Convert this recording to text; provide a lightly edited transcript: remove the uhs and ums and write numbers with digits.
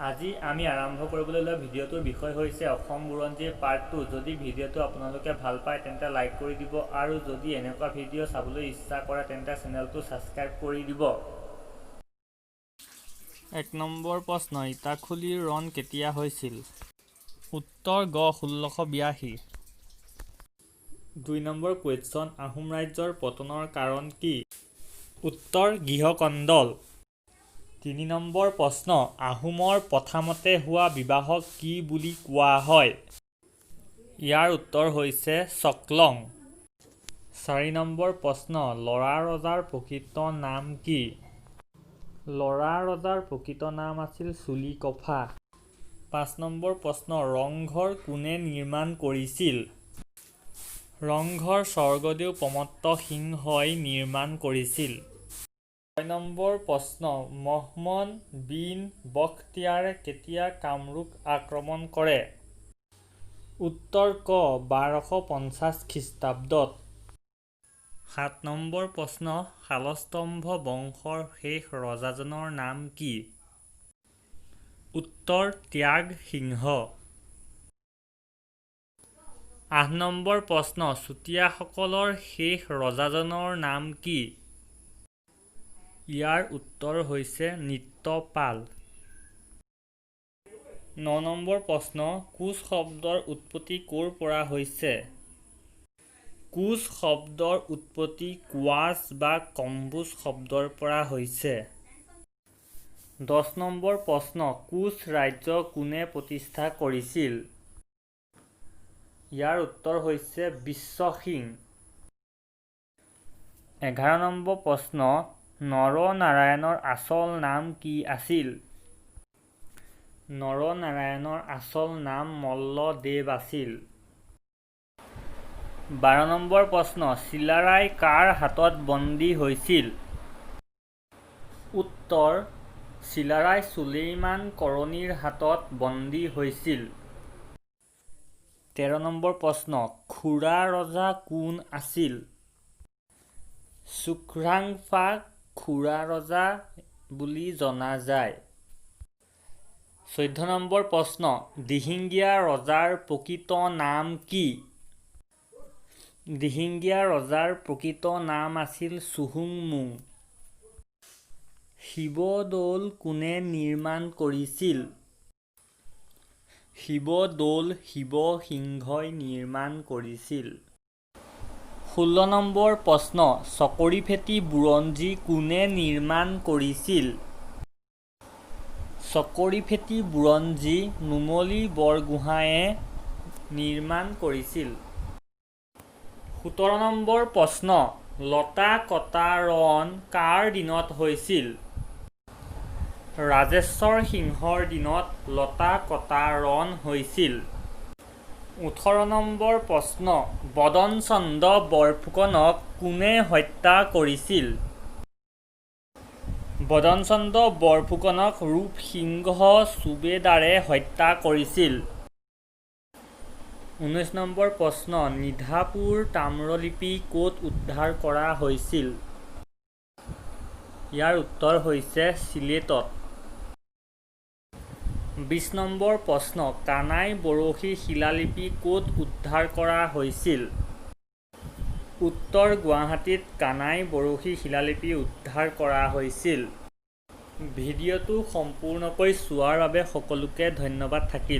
আজি আমি আৰম্ভ কৰিবলৈ লোৱা ভিডিঅ'টোৰ বিষয় হৈছে অসম বুৰঞ্জীৰ পাৰ্ট 2। যদি ভিডিঅ'টো আপোনালোকে ভাল পায়, তেন্তে লাইক কৰি দিব আৰু যদি এনেকুৱা ভিডিঅ' চাবলৈ ইচ্ছা কৰে, তেন্তে চেনেলটো ছাবস্ক্ৰাইব কৰি দিব। 1 নম্বৰ প্ৰশ্ন, ইটাখুলিৰ ৰণ কেতিয়া হৈছিল? উত্তৰ গ 1682। 2 নম্বৰ কুৱেশ্যন, আহোম ৰাজ্যৰ পতনৰ কাৰণ কি? উত্তৰ গৃহকন্দল। 3 নম্বৰ প্ৰশ্ন, আহোমৰ প্ৰথামতে হোৱা বিবাহক কি বুলি কোৱা হয়? ইয়াৰ উত্তৰ হৈছে চকলং। 4 নম্বৰ প্ৰশ্ন, ল'ৰা ৰজাৰ প্ৰকৃত নাম কি? ল'ৰা ৰজাৰ প্ৰকৃত নাম আছিল চুলিকফা। 5 নম্বৰ প্ৰশ্ন, ৰংঘৰ কোনে নিৰ্মাণ কৰিছিল? ৰংঘৰ স্বৰ্গদেউ প্ৰমত্ত সিংহই নিৰ্মাণ কৰিছিল। 6 নম্বৰ প্ৰশ্ন, মহম্মদ বিন বখতিয়াৰে কেতিয়া কামৰূপ আক্ৰমণ কৰে? উত্তৰ ক 1250 খ্ৰীষ্টাব্দত। 7 নম্বৰ প্ৰশ্ন, শালস্তম্ভ বংশৰ শেষ ৰজাজনৰ নাম কি? উত্তৰ ত্যাগ সিংহ। 8 নম্বৰ প্ৰশ্ন, চুতীয়াসকলৰ শেষ ৰজাজনৰ নাম কি? ইয়াৰ উত্তৰ হৈছে নৃত্যপাল। 9 নম্বৰ প্ৰশ্ন, কোচ শব্দৰ উৎপত্তি ক'ৰ পৰা হৈছে? কোচ শব্দৰ উৎপত্তি কোৱাচ বা কম্বোজ শব্দৰ পৰা হৈছে। 10 নম্বৰ প্ৰশ্ন, কোচ ৰাজ্য কোনে প্ৰতিষ্ঠা কৰিছিল? ইয়াৰ উত্তৰ হৈছে বিশ্বসিং। 11 নম্বৰ প্ৰশ্ন, নৰনাৰায়ণৰ আচল নাম কি আছিল? নৰনাৰায়ণৰ আচল নাম মল্লদেৱ আছিল। 12 নম্বৰ প্ৰশ্ন, চিলাৰায় কাৰ হাতত বন্দী হৈছিল? উত্তৰ চিলাৰায় চুলেইমান কৰণীৰ হাতত বন্দী হৈছিল। 13 নম্বৰ প্ৰশ্ন, খোৰা ৰজা কোন আছিল? চুখ্ৰাংফাক খোৰা ৰজা বুলি জনা যায়। 14 নম্বৰ প্ৰশ্ন, দিহিঙ্গীয়া ৰজাৰ প্ৰকৃত নাম কি? দিহিঙ্গীয়া ৰজাৰ প্ৰকৃত নাম আছিল চুহুংমুং। শিৱদৌল কোনে নিৰ্মাণ কৰিছিল? শিৱদৌল শিৱসিংহই নিৰ্মাণ কৰিছিল। 16 নম্বৰ প্ৰশ্ন, চকৰিফেঁটী বুৰঞ্জী কোনে নিৰ্মাণ কৰিছিল? চকৰিফেঁটী বুৰঞ্জী নুমলী বৰগোহাঁয়ে নিৰ্মাণ কৰিছিল। 17 নম্বৰ প্ৰশ্ন, লতাকটা ৰণ কাৰ দিনত হৈছিল? ৰাজেশ্বৰ সিংহৰ দিনত লতাকটা ৰণ হৈছিল। 18 নম্বৰ প্ৰশ্ন, বদনচন্দ্ৰ বৰফুকনক কোনে হত্যা কৰিছিল? বদনচন্দ্ৰ বৰফুকনক ৰূপসিংহ চুবেদাৰে হত্যা কৰিছিল। 19 নম্বৰ প্ৰশ্ন, নিধাপুৰ তাম্ৰলিপি ক'ত উদ্ধাৰ কৰা হৈছিল? ইয়াৰ উত্তৰ হৈছে চিলেটত। 20 নম্বৰ প্ৰশ্ন, কানাই বৰশী শিলালিপি ক'ত উদ্ধাৰ কৰা হৈছিল? উত্তৰ গুৱাহাটীত কানাই বৰশী শিলালিপি উদ্ধাৰ কৰা হৈছিল। ভিডিঅ'টো সম্পূৰ্ণকৈ চোৱাৰ বাবে সকলোকে ধন্যবাদ থাকিল।